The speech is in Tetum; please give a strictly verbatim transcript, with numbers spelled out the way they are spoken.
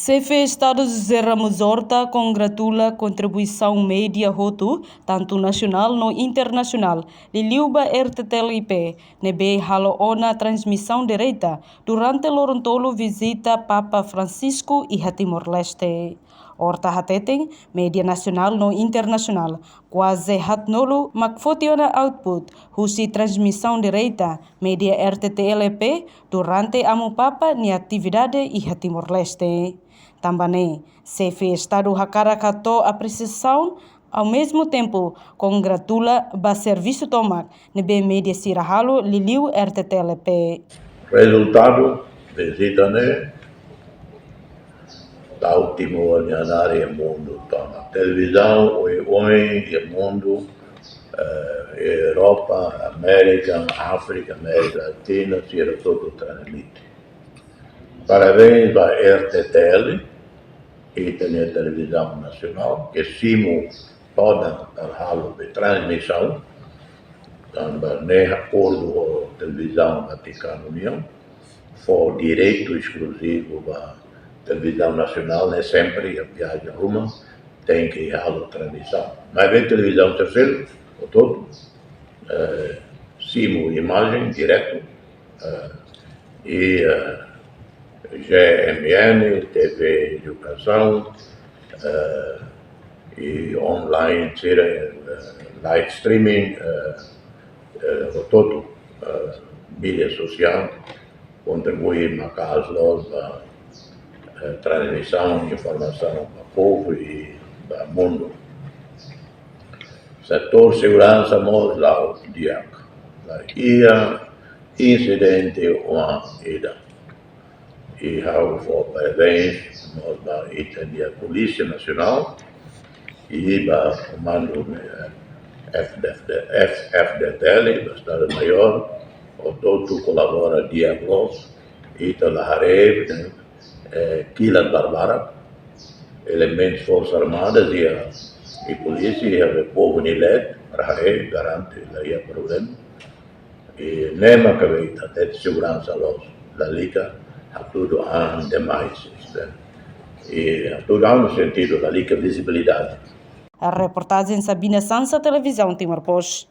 Xefe Estadu José Ramos Horta kongratula kontribuisaun média hotu, tantu nasionál no internasionál, liuliu ba R T T L I P, ne'ebé halo ona transmisaun direta durante loron tolu vizita Papa Francisco iha Timor-Leste. Horta hateten, média nasionál no internasionál kuaze haatnulu mak foti ona output husi transmisaun direta média R T T L I P durante Amu Papa nia atividade iha Timor-Leste. Tanba ne'e, Xefe Estadu hakarak hato'o apresiasaun, ao mesmo tempo kongratula ba servisu tomak ne'ebé média sira halo liuliu R T T L I P. Rezultadu vizita ne'e tau Timor nia naran iha mundu tomak. Televizaun oioin iha mundu, eh, Europa, Amérika, Áfrika, Amérika Latina, sira hotu transmite. Parabéns ba R T T L, ita-nia televizaun nasionál, ke simu todan para halo be transmisaun, tanba ne'e akordu ho Televizaun Vatikanu nian, fó direitu eskluzivu ba televizaun nasionál, ne'e sempre iha viajen ruma tenke halo transmisaun. Maibé televizaun terseiru, hotu-hotu, eh, simu imajen diretu, eh, i, eh, G M N, T V Edukasaun, eh, i online sira, eh, live streaming, eh, eh, hotu-hotu, eh, mídia sosiál, kontribui maka'as loos ba, eh, transmisaun informasaun ba povu i ba mundu. Setór seguransa mós la'o di'ak. La iha insidente oan ida. I ha'u fó parabéns mós ba ita-nia Polísia Nasionál i ba Komandu, eh, F D F, F, F D T L, ba Estadu Maiór, hotu-hotu kolabora di'ak loos, ita la haree, eh, kilat barbarak, elementus Forsas Armadas i, i polísia, i povu nia leet, para haree, garante, la iha problema. I ne'e mak kabe ita, ita seguransa loos, lalika hatudu an demais, i hatudu an no sentidu lalika vizibilidade. Reportajen Sabina Sansa, Televizaun Timor Post.